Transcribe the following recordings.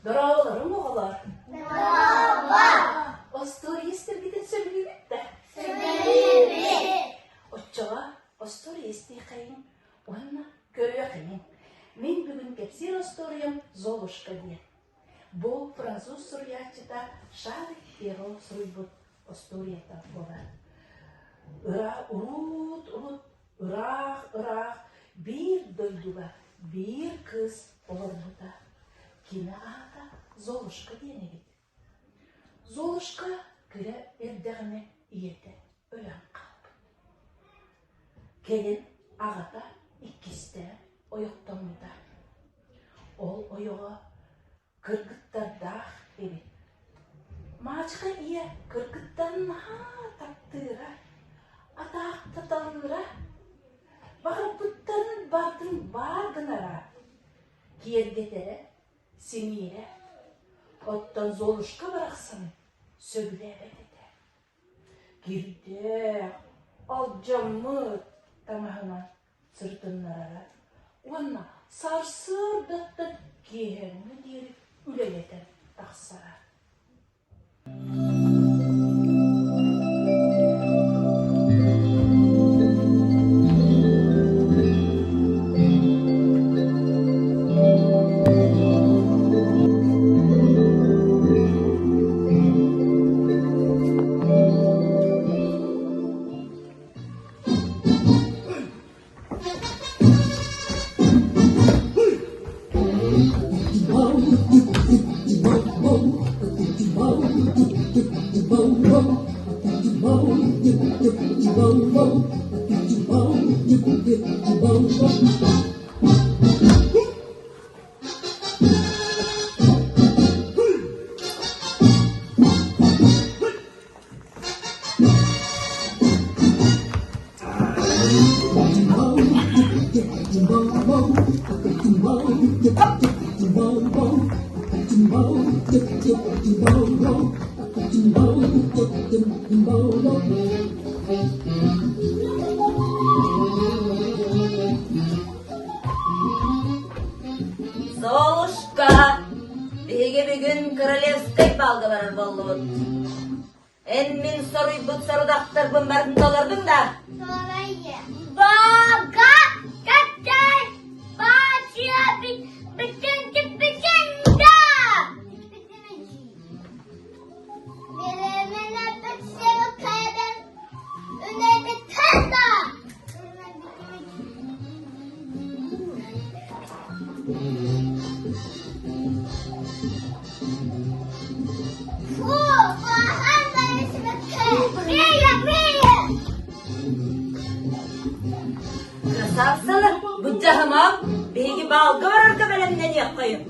Дорооболоруҥ оҕолор! Остуоруйа истэргитин сөбүлүүгүт да? Сөбүлүүбүт! Оччоҕо остуоруйа истиэхэйиҥ уонна көрүөхэйиҥ. Мин бүгүн кэпсиир остуоруйам Золушка диэн. Бу француз суруйааччыта Шарль Перро суруйбут остуоруйата буолар. Ыра уруут-урут ыраах-ыраах биир дойдуга биир кыыс олорбута. Кини аата Золушка диэн эбит. Золушка кыра эрдэҕинэ ийэтэ өлөн хаалбыт. Кэлин аҕата иккистээн ойохтоммута. Ол ойоҕо кыргыттардаах эбит. Маачка ийэ кыргыттарын наһаа таптыыра, атаахтаталыыра, баҕарбыттарын барытын баар гынара, киэргэтэрэ, симиирэ. Оттон Золушка барахсаны сөбүлээбэт этэ. Кирдээх, алдьаммыт таҥаһынан сырытыннарара уонна сарсыардаттан киэһээҥҥэ диэри үлэлэтэн тахсара. Золушка, биһиги бүгүн королевскай балга барар буоллубут. Эн мин соруйбут сорудахтарбын барытын толордуҥ да? Бага катай бачья бүтүн бүтүн да! Красавцалар, быдьаһымаҥ, биһиги баалга барарга бэлэмнэниэххэйиҥ.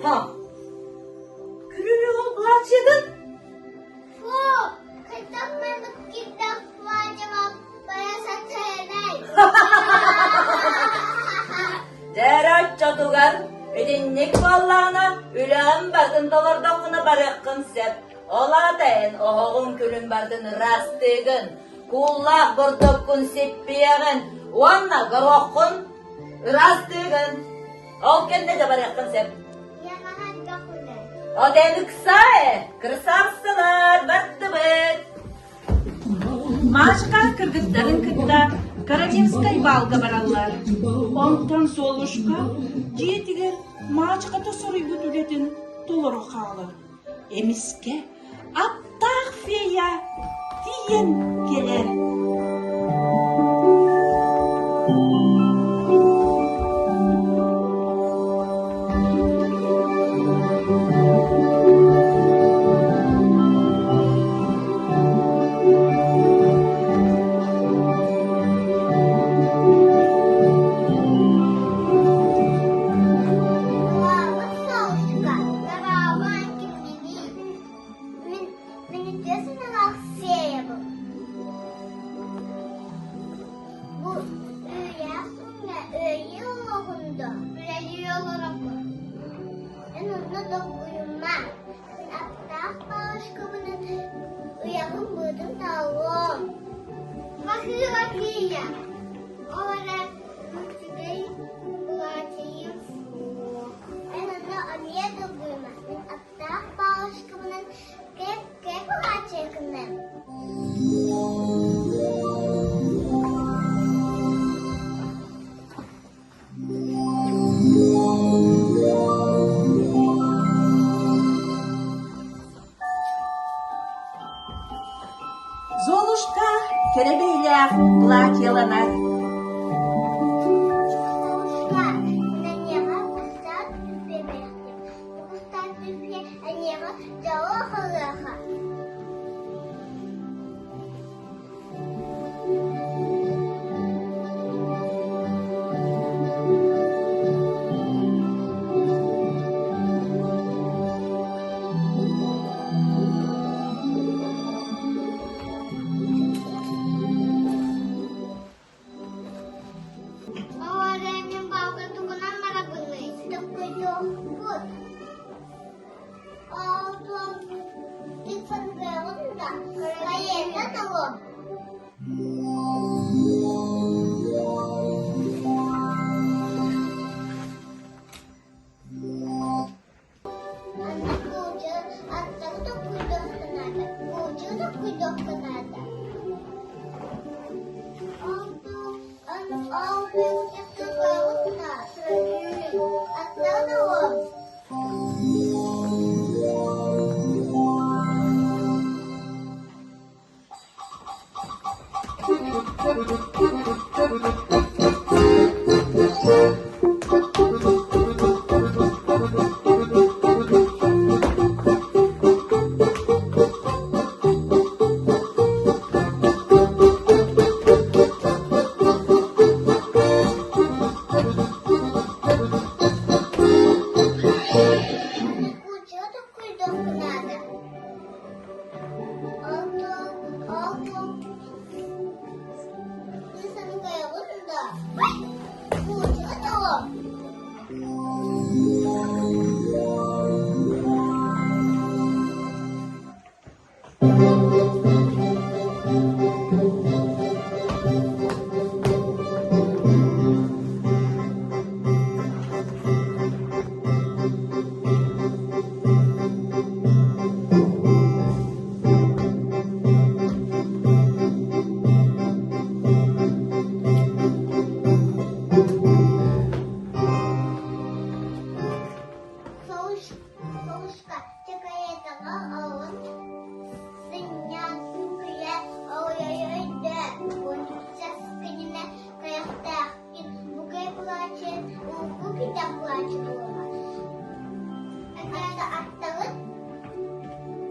Ха! Күрүрү ол былаачыйатын? Дьэ оччотугар итинник буоллаҕына үлэҕин барытын толордоххуна барыаххын сөп. Ол аата эн оһоҕуҥ күлүн барытын ыраастыыгын, кууллаах бурдуккун сиппиэҕин уонна гороххун ыраастыыгын. Ол кэннэ да барыаххын сөп. От эн ыксаа ээ, кырасаапсалар, бардыбыт. Машка кыргыттарын кытта Каролинскай баалга бараллар. Онтон Золушка дьиэтигэр Маачыката соруйбут үлэтин толоро хаалар. Эмискэ аттаах фея тиийэн кэлэр. тиийэ. Ол эрэн үчүгэй былаачыйым суох. Эн онно эмиэ долгуйума. Мин аптаах палочкабынан кэп-кэп былаачыйа гынным. Золушка кэрэ бэйэлээх платьеланар. Золушка, эйиэхэ астаах түппүө бэлэхтиэм. Устаах түппүө эйиэхэ дьолу-халыаха. Оҕо балга тугунан барабыный? Токкойдуохпут. Солушка, чакаетаҕа оҕун сынньан күлэ ой-ой-ой да кининэ кайахтаахкин букай плачет ууку кита плачет буолла аттаҕыт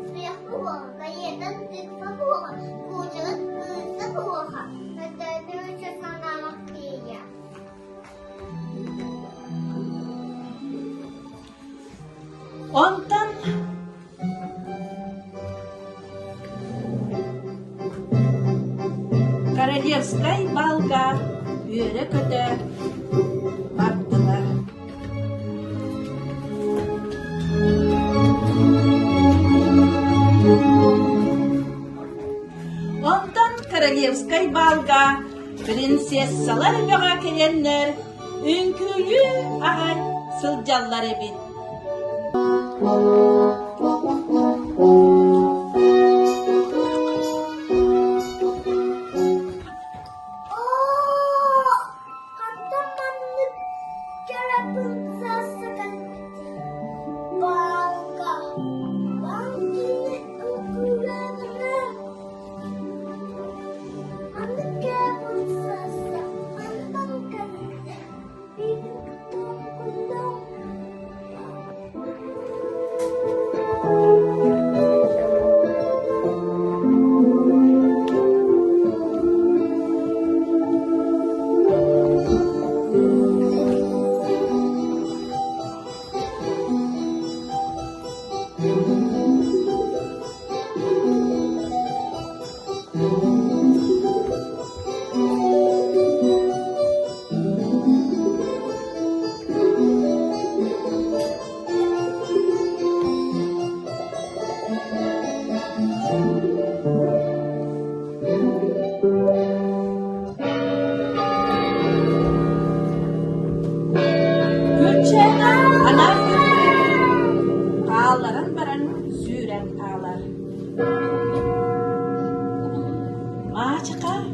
суях буолуоҕа каетан тыква буолуоҕа куучаҕыт кыыса буолуоҕа санаамах тиийэ. Онтон Королевскай балга үөрэ-көтө бардылар. Онтон Королевскай балга принцессалар бөҕө кэлэннэр үҥкүүлүү аҕай сылдьаллар эбит. Оо, хантан маннык кэрэ принцесса кэлбитий? Балга, баал кини үҥкүүлээҕинэ Маннык кэрэ принцесса хантан кэллэ? Миигин кытта үҥкүүлүөҥ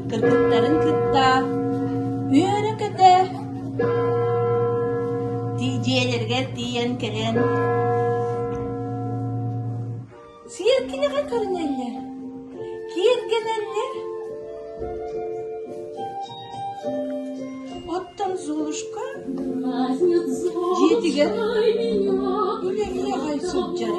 кыргыттарын кытта үөрэ-көтө дьиэлэригэр тиийэн кэлэн сиэркилэҕэ көрүнэллэр, киэргэнэллэр. Оттон Золушка дьиэтигэр үлэлии аҕай сылдьар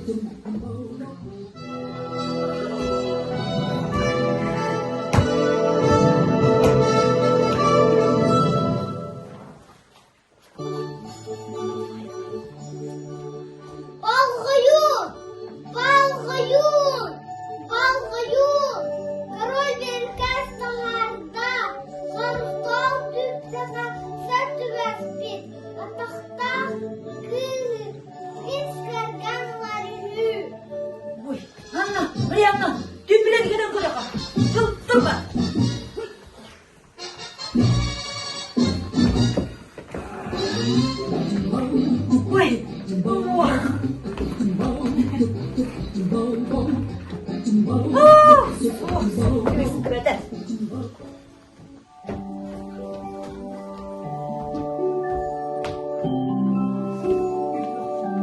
эбит. Болҕойуун! Болҕойуун! Болҕойуун! Король бэркээс таһаарда, хоростоох түптэҕэ сар түбэспит, атахтаах кыыһы принц кэргэн ылар үһү. Ой, Анна, Марианна, түмүлэн кэлэн көрөҕө. Тыл, тылба. Ой, Көтөр.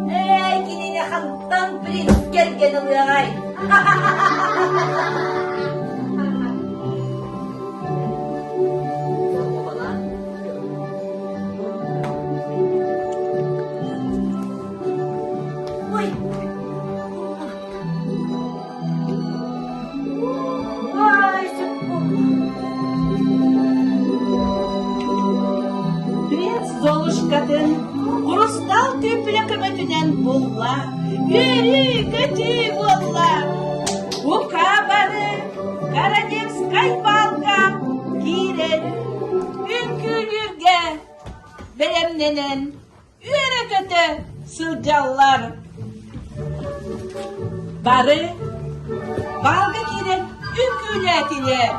Ээ, кинини хантан принц кэргэн ылыаҕай? Ой! Ой, Принц Золушкатын курустаал түүпүлэ көмөтүнэн булла, үөрүү-көтүү буолла. Бука бары королевскай балга киирэн үҥкүүлүүргэ бэлэмнэнэн үөрэ-көтө сылдьаллар. Бары балга киирэн үҥкүүлээтилэр.